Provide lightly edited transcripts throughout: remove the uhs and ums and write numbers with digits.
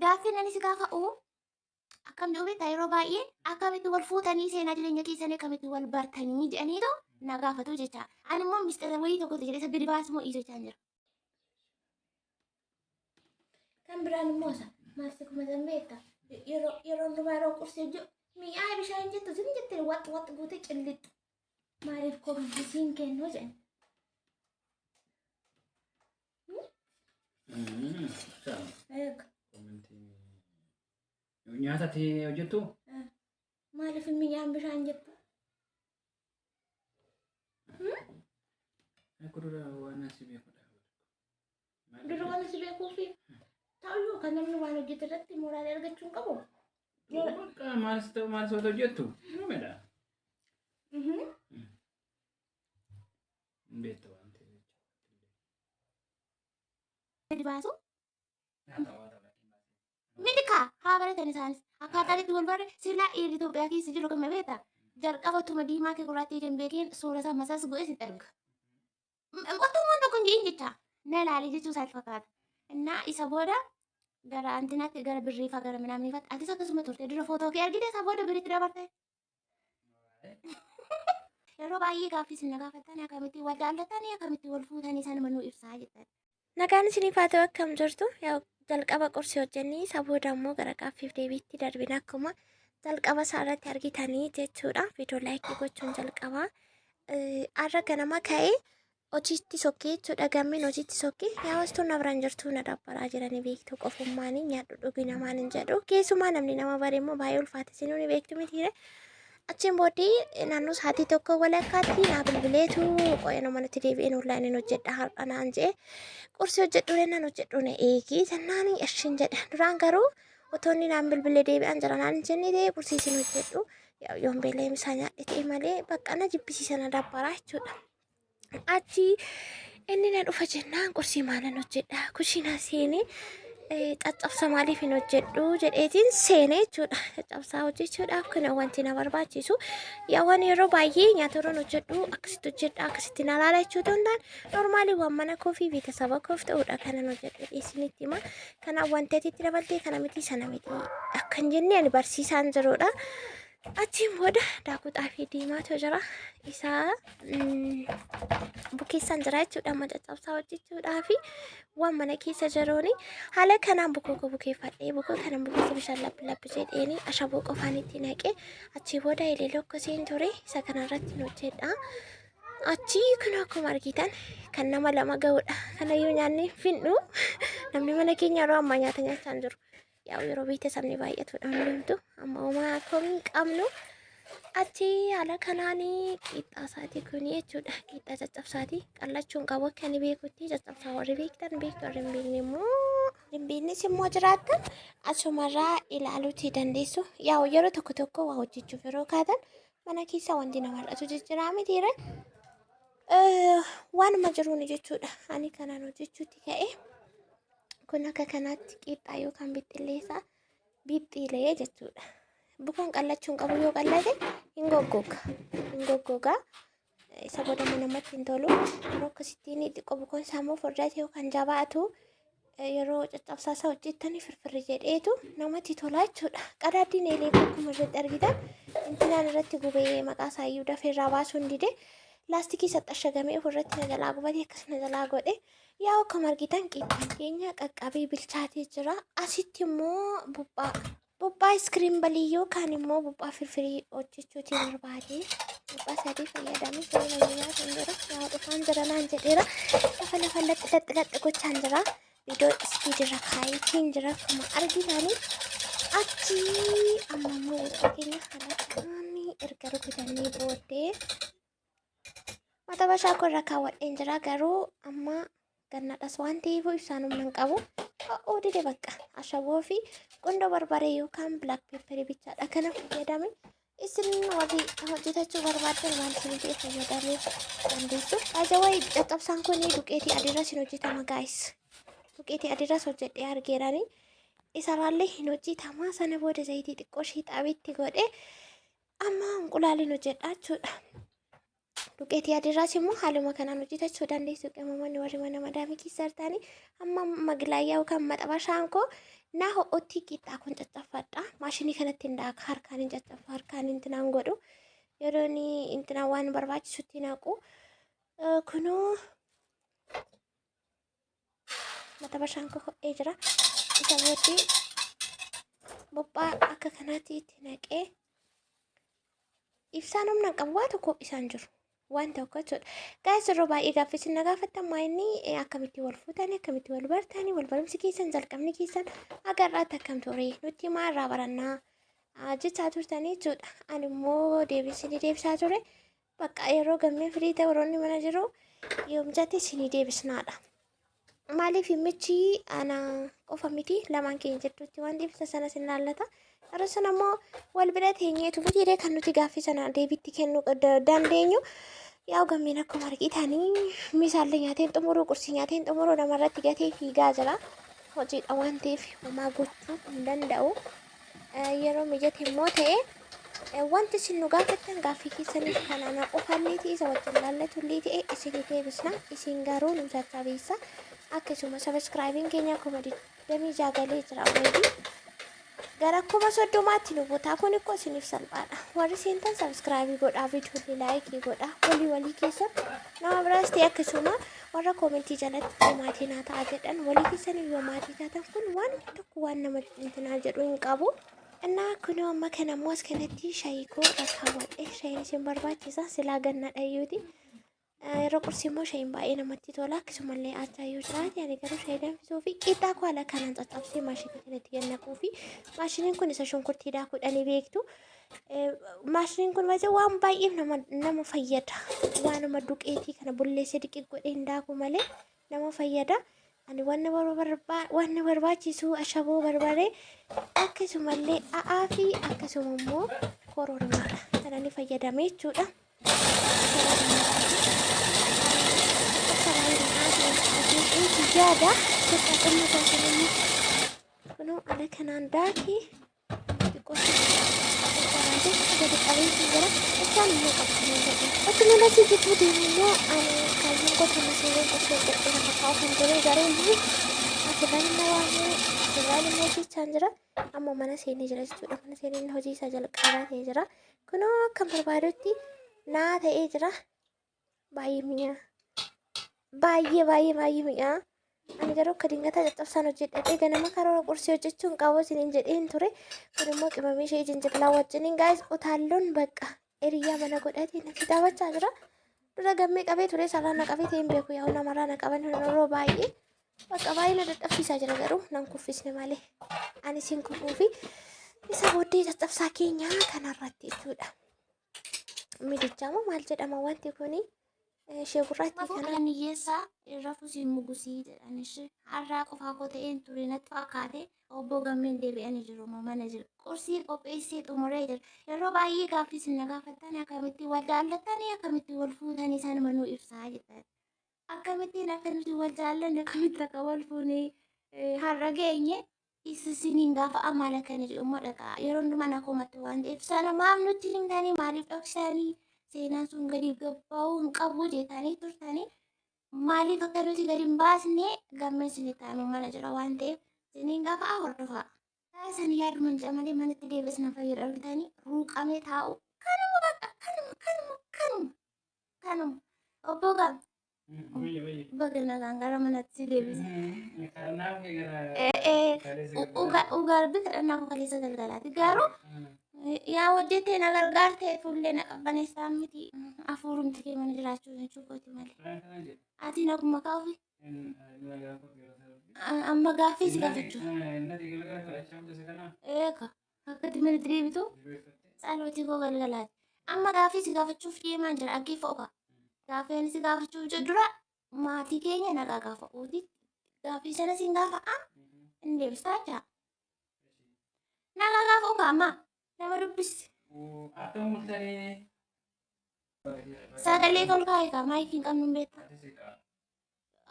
Gaaffiin ani si gaafa'u akkam jedhu beektaa yeroo baay'ee akkamitti wal fuutanii seenaa jireenya keessanii akkamitti wal bartanii jedhaniitu na gaafatu jecha. Ani immoo mistira wayii tokkotu jira isa gadi baasu moo dhiisu jechaan jira. Kan biraan immoo isa maal si kuma san beektaa yeroo yeroo hundumaa yeroo qursii hojjedhu mi'aa bishaan jettu sin jette wax wax gootee cillixxu. Maaliif koomti siin kennu jedhan. Eega. Nyaata ati hojjettu? Maaliif mi'aan bishaan jettu? Akka dura waan asi beekudha. Dura waan asi beekuufi ta'uyyuu kan namni waan hojjete irratti mooraalii argachuu hin qabu. Bakka maal ta'u maal soota hojjettu? Numedha. Hin beektu waan ta'eef. Gadi baasu. Miti kaa haa baratan isaanis akkaataan itti wal barre silaa dhiirri Itoophiyaa keessa jiru kan beekta jalqaba tuma diimaa kee gurraattii kan beekiin suura isaa masaas godhe sitti erga. Otoo waan tokko hin jedhin jecha na ilaali jechuu isaati fakkaata. Innaa isa booda gara antinaatti gara birriifaa gara minaamniifaatti atis akkasuma turte dura footoo kee argite isa booda birriitti dabarte. Yeroo baay'ee gaaffii isin na gaafattan akkamitti wal jaallattanii akkamitti wal fuutanii sanuma nuu ibsaa jettan. Nagaan isiniif haa ta'u akkam jirtu yaa jalqaba qorsii hojjennee isa booda immoo gara gaaffiif deebiitti darbina akkuma jalqaba isaa irratti argitanii jechuudha. Viidiyoo laayikii gochuun jalqaba. Har'a ganama ka'ee hojiitti sokkee jechuudha. Gammeen hojiitti sokkee yaa wastuun na biraan jirtu na dabbaraa jiranii beektu qofummaanii nyaadhu dhugi namaan hin jedhu. Keessumaa namni nama bare immoo baay'ee ulfaata isinuu ni beektu mitiire. Achiin booddee naannoo sa'aatii tokko walakkaatti naa bilbileetu qo'annoo manatti deebi'een onlaayiniin hojjedha har'a naan jedhe. Qursii hojjedhu naan hojjedhu na eegi jennaan ishiin jedhe. Duraan garuu otoo inni naan bilbilee deebi'an jira naan hin jenne ta'e qursii isin hojjedhu yoon beela'ee misaa nyaadhe ta'e malee bakka na jibbisiisa na dabbaraa jechuudha. Achi inni na dhufa jennaan qursii maalan hojjedha kushiinaa seenee caccabsa maaliif hin hojjedhu jedheetiin seenee jechuudha. Caccabsaa hojjechuudhaaf kana wanti na barbaachisu yaawwan yeroo baay'ee nyaata yeroon hojjedhu akkasitti hojjedha akkasitti na laala jechuu otoo hin taane noormaalii waan mana koo fi beetasaba koof ta'udha kanan hojjedhu isinitti hima. Kanaaf wanti ati itti dabaltee kana miti sana miti akka hin jenne ani barsiisaan jirudha. Achiin booda daakuu xaafii diimaatu jira. Isaa bukeessaan jira jechuudha. Amma caccabsaa hojjechuudhaa fi waan mana keessa jiruuni. Haala kanaan bukoo koo bukeeffadhee bukoo kana bukeessa bishaan lappi lappi jedheeni ashaboo qofaan itti naqee achii booda eelee lokkoseen ture. Isa kanarratti hojjedha. Achii kun akkuma argitan kan nama lama ga'udha. Kanayyuu nyaanni finnu namni mana keenya yeroo ammaa nyaata nyaachaa hin jiru. Yaa yeroo beeksisni baay'atudha hundumtu amma homaa komii hin qabnu. Achi haala kanaan qixxaa isaatii kuni jechuudha. Qixxaa caccabsaatii qallachuu hin qabu akka inni beekutti caccabsaa warri beektan beektu warri hin beekne immoo hin beeknes immoo jiraattan asumarraa ilaaluutii dandeessu. Yaa yeroo tokko tokko waa hojjechuuf yeroo kaatan mana keessa wanti nama hir'atu jijjiiraa mitiire. Waanuma jiruun jechuudha. Ani kanaan hojjechuutti ka'e. Kun akka kanaatti qixxaa yookaan bixxilleessaa bixxilee jechuudha. Bukoon qallachuu hin qabu yoo qallate hin goggoga. Hin goggoga. Isa booda immoo namatti hin tolu. Yeroo akkasittiin xiqqoo bukoon isaa immoo furdate yookaan jabaatu yeroo caccabsaa isaa hojjettanii firfirri jedheetu namatti tola jechuudha. Qadaaddiin eelee akkuma irratti argitan intinaan irratti gubee maqaa isaa iyyuu dafee irraa baasuu hin dide. Laastikii saxxashagamee ofirratti na jalaa gubatee akkas na jalaa godhe. Yaa akkuma argitan qixxaan keenya qaqqabee bilchaatee jira. Asitti immoo buphaa buphaa iskiriin balii yookaan immoo buphaa firfirii hojjechuuti barbaade. Buphaa sadii fayyadamee firii namni nyaatu hin jira. Yaa dhufaan jira naan jedheera. Lafa lafa laxi laxi laxi gochaan jira. Viidiyoo ispiidirra kaayetiin jira akkuma argitanii. Achi amma immoo buphaa keenya haala kanaan erga rukutannee booddee Mata bashaa koo irra kaawwadheen jira garuu amma gannadhas waan ta'eef ibsaan humna hin qabu. Ho'uu dide bakka ashaboo fi qundoo barbaree yookaan black pepper bichaadha kana fayyadame. Isin warri hojjetachuu barbaaddan waan isin ta'e fayyadamuu dandeessu. Baay'ee caccabsaan kun duqeetii adiirras hin hojjetama gaayis. Duqeetii adiirras hojjedhee argeerani. Isarraallee hin hojjetama sana booda zayitii xiqqoo ishee xaabitti godhe amma inqulaaliin hojjedha jechuudha. Duqeetii adiirraas immoo haaluma kanaan hojjetachuu dandeessu. Qimamoonni warri mana madaamii keessa jirtanii amma magilaayyaa yookaan maxabashaan koo naa ho'otti qixxaa kun caccabfadha. Maashinii kanatti hin daaka, harkaan hin caccabfa, harkaan intinaan godhu. Yeroo inni intinaan waan barbaachisutti naqu. Kunoo maxabashaan koo ho'ee jira. Isa booddee bob'aa akka kanaatti itti naqee ibsaan humna hin qabu, waa tokko isaan jiru. Waan tokko jechuudha. Guys, yeroo baay'ee gaaffii isin na gaafattan maa inni akkamitti wal fuutanii, akkamitti wal bartanii, wal barumsi keessan jalqabni keessan agarraatti akkam ture, nutti himaa, irraa barannaa jechaa turtanii jechuudha. Ani immoo deebii isinii deebisaa ture. Bakka yeroo gammee firii ta'e warroonni mana jiru yoo mijate isinii deebisnaadha. Maaliif michi ana qofa miti, lamaan keenya jidduutti waan ibsa sana sin laallata. Yeroo sana immoo wal bira teenyeetu mitiiree kan nuti gaaffii sana deebiitti kennuu dandeenyu. Yaa gammeen akkuma argitanii misaallee nyaateen xumuruu, qursii nyaateen xumuruu namarratti gatee fiigaa jira. Hojiidha waan ta'eef homaa gochuu hin danda'u. Yeroo mijate immoo ta'e wanti isin nu gaafattan gaaffii keessaniif kan ana qofaallee ta'e isa wajjin laallatullee ta'e isinii deebisna. Isin garuu nu jajjabeessa. Akkasuma subscribeiin keenya 26,000 galee jira already. Gara 30,000tti nu butaa, kun ikkoo isiniif salphaadha. Warri seentan subscribe godhaa, viidiyoolee like godhaa, walii walii keessan nama biraas ta'e akkasuma warra comment jalatti maatii naa ta'a jedhan walii keessan yoo maatii taatan kun waan tokko waan nama intinaa jedhu hin qabu. Innaa kunoo amma kana immoo as kanatti shayii koo irra kaawwadhe. Shayiin isin barbaachisa silaa ganna dhayyuuti. Yeroo qursii immoo shayiin baay'ee namatti tola. Akkasumallee achaa yoo jiraate, ani garuu shayii danfisuu fi qixxaa koo haala kanaan caccabsee maashinii kanatti gad naquu fi maashiniin kun isa shunkurtii daakuudhaan beektu. Maashiniin kun baay'ee waan baay'eef nama fayyada. Waanuma duqeetii kana bulleessee diqii godhee hin daaku malee nama fayyada. Ani waan na barbaachisu ashaboo, barbaree, akkasumallee a'aa fi akkasuma immoo kororimaadha. Kana ni fayyadame jechuudha. Yaada kunoo ala kanaan daakii xiqqoo gadi qabee jira. Isaan immoo qabatanii jiru. Akkuma natti jidduu deemu immoo ani kaayyoon qotama seenee qotee jedhee lafa kaa'u kan ture, garuu immoo asirraan immoo waamee asirraan immoo hojjechaa jira. Amma mana seenee jira jechuudha. Mana seenee inni hojii isaa jalqabaa ta'ee jira. Kunoo akka barbaadutti naa ta'ee jira. Baay'ee mi'aa. Baay'ee baay'ee baay'ee mi'aa. Ani garuu akka dingataa caccabsaan hojjedhadhee ganama karoora qursii hojjechuun qabu isiniin jedheen ture. Kun immoo qimamii ishee jinjibilaa wajjiniin, guys, utaalloon bakka hiriyaa mana godhatee natti taphachaa jira. Dura gammee qabee ture, sarara na qabee ta'e hin beeku, yaa'u namarraa na qaban yeroo baay'ee. Bakka baay'ee na dadhabsiisaa jira, garuu nan kuffisne malee. Ani isin kufuufi isa booddee caccabsaa keenya kanarratti jechuudha. Midichaa moo maal jedhama wanti kuni, ishee gurraattii Mafuu kana. Alan hiyyeessaa irra fusii mugusii jedhan ishee. Har'aa qofaa koo ta'een ture natti fakkaate, obbo Gammeen deebi'anii jiru moo mana jiru. Qursii qopheessee xumuree jira. Yeroo baay'ee gaaffii isin na gaafattan akkamitti wal jaallattanii, akkamitti wal fuutanii sanuma nuu ibsaa jettan. Akkamittiin akka nuti wal jaallanne, akkamitti akka wal fuunee har'a geenye isa isiniin gaafa amala kana jedhu immoo dhagaa. Yeroo hundumaa na komatti waan ta'eef sana maaf nutti himtanii, maaliif dhoksanii, seenaan sun gadi gabba'uu hin qabu jettanii turtanii, maaliif akka nuti gadi hin baasne gammeen isinitti hamu mana jira waan ta'eef isiniin gaafa hordofaa. Isaan yaaduman jedha malee manatti deebis na fayyadu argitanii ruuqamee taa'u. Kanuma bakka kanuma kanuma kanuma kanuma. Obbo Gam, baga nagaan gara manatti si deebise. Kanaaf gara Ugarbi kadhannaa koo kaleessa galgalaati. Garuu yaa hojjettee na gargaartee fuullee na qabbaneessaa miti. Hafuurumti kee mana jiraachuu jechuu kooti malee. Ati naguma kaa'ufi amma gaaffii si gaafachuu. Eeka akkatti manatti deebitu tsalootii koo galgalaati. Amma gaaffii si gaafachuuf deemaan jira, dhaggeeffa oka. Gaaffii ani si gaafachuuf jedhu dura maatii keenya nagaa gaafa uuti. Gaaffii sana siin gaafa hin deebistaa jaa. Nagaa gaafa oka amma nama dubbisi. Akkam bultanii? Sagalee ol kaa'e kaa, maayikii hin qabnu hin beektaa.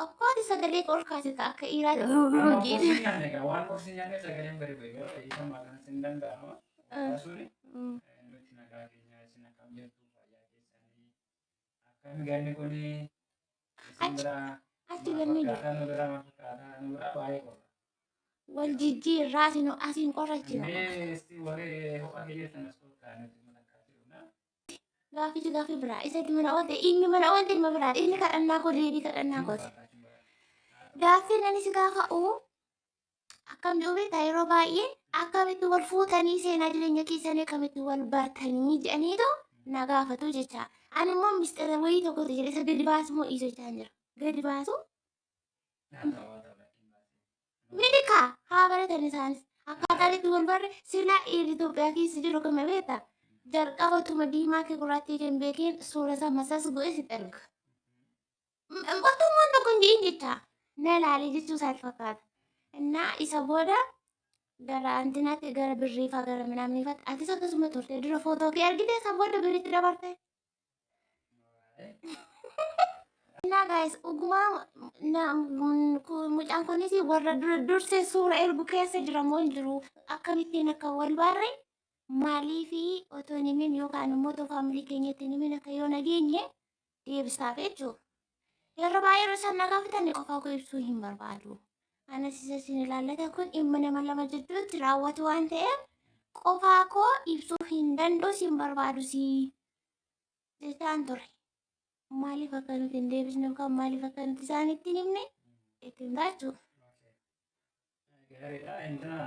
Akkaati sagalee ol kaase kaa akka dhiiraa. Waan qursii nyaanne sagaleen gadi bu'e yoo ta'e isa maqaan sin danda'ama. Kaasuun nuti nagaa keenya, isin akkam jirtu, fayyaa keessanii? Akkami ganni kuni isin biraa Achi maal ganni jiru. fakkaata, nu biraa maal fakkaata, nu biraa baay'ee qorra. Wal jijjiirraa asiin asiin qorra jira. Mee isti warri ho'a keessan as kottaa nuti mana kaasee Gaaffichi gaaffii biraa. Isatti mana oolte inni mana oolte ilma biraa. Inni kadhannaa koo deebii kadhannaa kooti. Gaaffiin ani si gaafa'u akkam jedhu beektaa yeroo baay'ee akkamitti wal fuutanii seenaa jireenya keessanii akkamitti wal bartanii jedhaniitu na gaafatu jecha. Ani immoo mistira wayii tokkotu jira isa gadi baasu moo dhiisu jechaan jira. Gadi baasu miti kaa haa baratan isaanis akkaataa itti wal barre silaa dhiirri Itoophiyaa keessa jiru kama beektaa jalqaba utuma diimaa kee gurraattii kan beekiin suura isaa masas godhe sitti erga. Otuma tokko hin jedhin jecha na ilaalee jechuu isaati fakkaata. Innaa isa booda gara antinaatti gara birriifaa gara minaamniifaatti atis akkasuma turte dura footoo kee argite isa booda birriitti dabarte. Innaa guys dhugumaa mucaan kunis warra dura dursee suura ergu keessa jira moo hin jiru akkamittiin akka wal barre maaliifi otoo hin himin yookaan immoo otoo faamilii keenyatti hin himin akka yoo nageenye deebisaaf jechuudha. Yeroo baay'ee yeroo isaan na gaafatan qofaa koo ibsuu hin barbaadu. Anas isa isin ilaallata kun dhimma nama lama jidduutti raawwatu waan ta'eef qofaa koo ibsuu hin danda'u sin barbaadu si jechaan ture. Maaliif akka nuti hin deebisne yookaan maaliif akka nuti isaanitti hin himne itti himtaa jechuudha. Gaariidha. Intina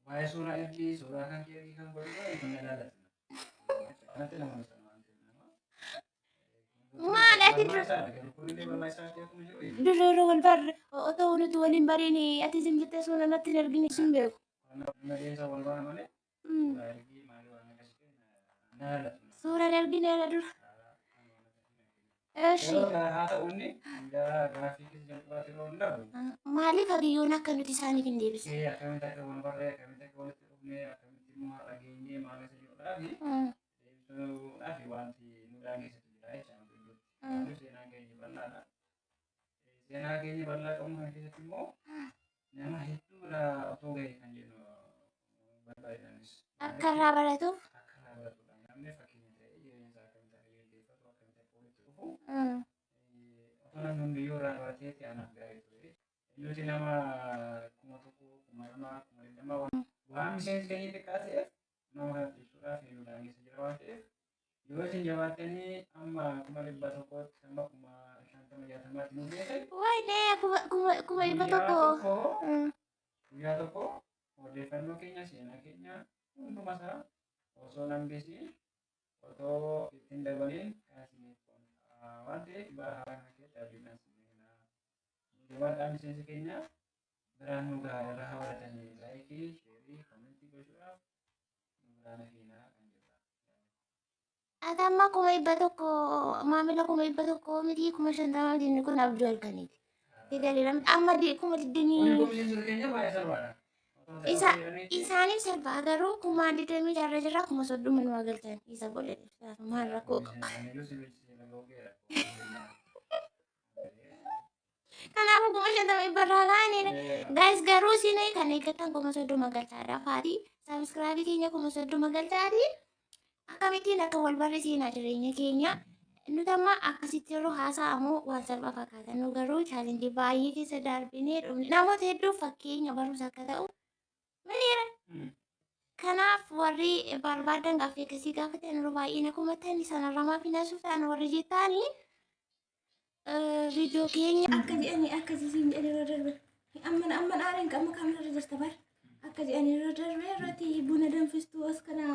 waa'ee suuraa ergii suuraa kan kee ergii kan godhu kun ilaallatu. Kanatti nama sana waan ta'eef nama. Maal ati Kunillee barbaachisaa ta'e akkuma jiru. dura yeroo wal barre otoo nuti waliin bariin ati isin jettee suura natti hin ergine sun beeku. Nama deemsa wal bara malee suuraa ergii maalii waan akkasii na ilaallatu. Suura hin ergine dura. Eshi Yeroo haa ta'u inni gara gaaffii keessa jalqabaatti yeroo hundaa'u. Maaliif hagiyyoon akka nuti isaaniif hin deebisne? Kee akkamitti akka wal barree, akkamitti akka walitti dhufnee, akkamitti immoo har'a geenyee maal isa jedhuudhaa fi deebisuudhaa fi wanti nu daangessitu jira jechuudha gidduutti. Kanaafuu seenaan keenya bal'aadha. Seenaa keenya bal'aa qabnu kana keessatti immoo nama hedduu biraa otoo ga'e kan jennu barbaadanis. Akka irraa baratuuf. Akka irraa baratudha. Namni fakkeenya ta'ee jireenya isaa akkamitti akka geggeeffatu, akkamitti akka walitti dhufu otoo namni hundiyyuu irraa barateetti anaaf gaarii ture. Nuti nama 1000, 2000, 20,000 waan miseensi keenya xiqqaa ta'eef nama kanatti ibsuudhaaf nu daangessa jira waan ta'eef yoo isin jabaattanii amma 100,000tti amma 50,000 60maatti nu geessan Waynee kuma dhibba guyyaa tokko. tokko guyyaa tokko odeeffannoo keenya seenaa keenya hunduma isaa osoo nambisiin otoo ittiin dabaliin kan isiniif waan ta'eef bara haaraa kana keessatti abdiidhaan isin eegna. Jabaadhaa miseensi keenya biraan nu gahaa irraa haa baratanii like, share, comment gochuudhaaf nu biraan hafeenaa kan jedhudha. Ati amma 100,000 maamila 100,000 miti 50,000 miti inni kun abjuu halkaniiti. Sigaleera amma kuma Kuni digdamii miseensa keenya baay'ee salphaadha. Otoo isa ta'e jedhaniiti isaaniif salphaa garuu 26,000 irra jira 30,000 nu galchan isa booda maal rakkoo qaba. Aniyyuu si beeksisee dhaga'uu geera. Kanaafuu 50,000 dhibbarraa kaanidha. Guys garuu isin kan eeggatan 30,000 galchaadha. Faati subscribe keenya 30,000 galchaadhi. Akkamittiin akka wal barre seenaa jireenya keenya. Nuti amma akkasitti yeroo haasa'amu waan salphaa fakkaata. Nu garuu challenge baay'ee keessa darbinee dhumne. Namoota hedduuf fakkeenya barumsa akka ta'u maleera. Kanaaf warri barbaadan gaaffii akkasii gaafatan yeroo baay'ee na komattan sanarraa maaf hin haasoftan warri jettaanii viidiyoo keenya. Akka jedhanii akkasii jedhanii yeroo darbe amman amman aariin qaama kaamerarra jirta bar akka jedhanii yeroo darbe irratti buna danfistuu as kana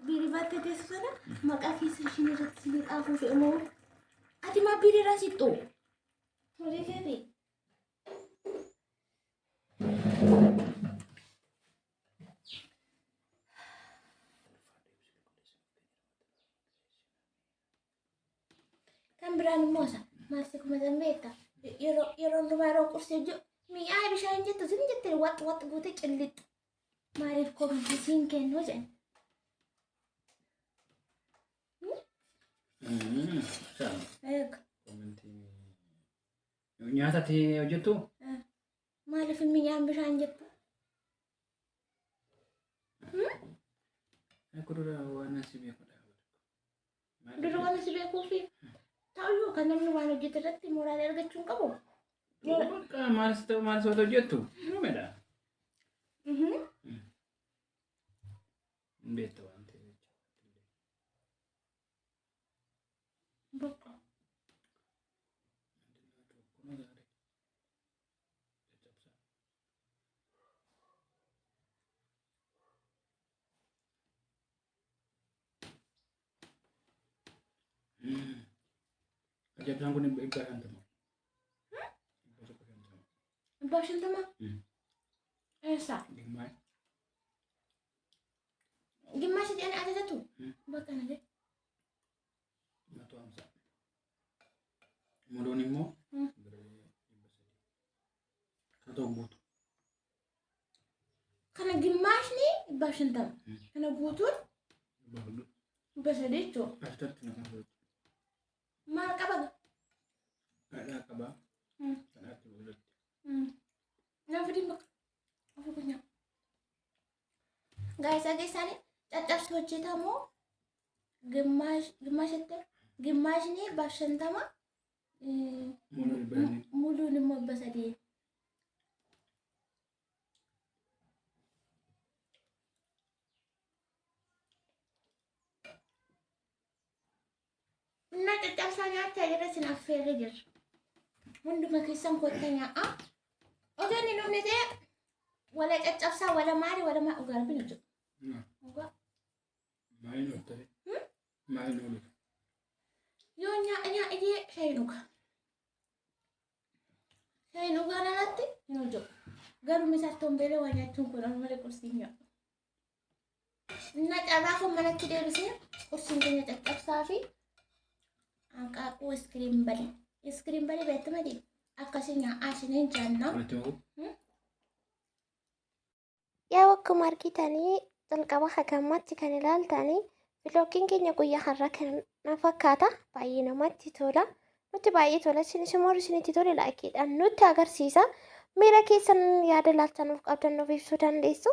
biirii baattee teessu sana maqaa keessa ishiin irratti isin xaafuuf immoo ati maa biirii irraa siqxu hojii keeti. Kan biraan immoo isa maal si kumatan beekta yeroo yeroo hundumaa yeroo qursii hojii mi'aa bishaan jettu sin jette wax wax gootee cillixxu maaliif comment siin kennu jedhan. Eega. Nyaata ati hojjettu? Maaliif mi'aan bishaan jettu? Akka dura waan asi beekudha. Dura waan si beekuufi ta'uyyuu kan namni waan hojjete irratti mooraalii argachuu hin qabu. Bakka maalis ta'u maalis yoo hojjettu numedha. Hin beekta waan ta'eef. Bakka. Caccabsaan kun 150. 150. 150? Eessa? Gimmaa. Gimmaasha jedhanii ajajatu? Bakka na jedhe. 150. Muluun immoo 300. Kana ta'u guutu. Kana gimmaashni 150. Kana guutuun 300 jechuudha. Asirratti na kan Maal qaba? Dhadhaa qabaa. Kanaatti boodatti. Nama fidin bakka. Ofii kun nyaata. Gaayis dhageessanii caccabsi hojjetamu gimmaashatti gimmaashni 150 Muluun 500. Muluun immoo 300. Innaa caccabsaa nyaachaa jirra isin affeerree jirra. Hunduma keessan kottaa nyaa'aa. Otoo inni dhufne ta'e wala caccabsaa wala maali wala maali dhugaa rabbiin hojjetu. Dhugaa. Maaliin ooltare? Maaliin ooluuf? Yoo nyaa nyaa ijee shaayii dhuga. Shaayii dhugaan alatti hin hojjetu. Garuu misaaf tombeelee waa nyaachuun kun amma malee qursii hin nyaatu. Innaa carraa kun manatti deebisee qursiin keenya caccabsaa fi hanqaaquu iskiriin bali. Iskiriin bali beektu miti akkasii nyaa'aa isiniin jenna. Walitti makuu? Yaa akkuma argitanii jalqaba haga ammaatti kan ilaaltanii vloggiin keenya guyyaa har'aa kan na fakkaata. Baay'ee namatti tola. Nutti baay'ee tola. Isinis immoo isinitti tole likeiidhaan nutti agarsiisa. Miira keessan yaada ilaalcha nuuf qabdan nuuf ibsuu dandeessu.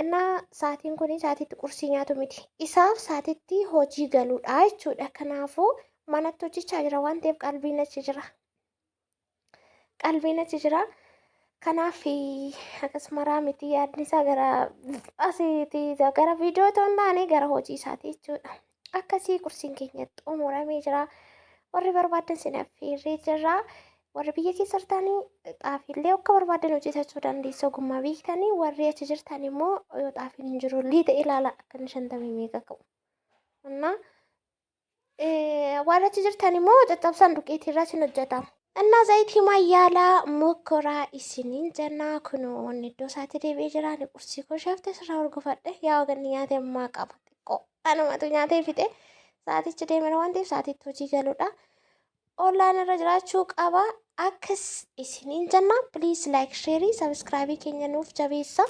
Innaa sa'aatiin kun sa'aatiitti qursii nyaatu miti. Isaaf sa'aatiitti hojii galuudha jechuudha. Kanaafuu manatti hojjechaa jira waan ta'eef qalbiin achi jira. Qalbiin achi jira. Kanaaf akkasuma miti yaadni isaa gara asiiti gara viidiyoo otoo hin taane gara hojii isaati jechuudha. Akkasii qursiin keenya xumuramee jira. Warri barbaadan sin affeerree jira. Warri biyya keessa jirtanii xaafiillee akka barbaadan hojjetachuu dandeessu ogummaa beektanii warri achi jirtan immoo yoo xaafiin hin jiru liixa ilaala akka inni shantamii meeqa ka'u. Innaa warri achi jirtan immoo caccabsaan duqeetii irraa sin hojjetama. Innaa zayitii mayyaalaa mokoraa isiniin jennaa kunoo wanni iddoo isaatti deebi'ee jira. Ani qursii koo shaafte sirraa hurgufadhe yaa oganni nyaate ammaa qaba xiqqoo anumatu nyaatee fixe sa'aatichi deemera waan ta'eef sa'aatiitti hojii galuudha. Ollaan irra jiraachuu qaba. Akkas isiniin jenna. Please like, share, subscribe keenya nuuf jabeessa.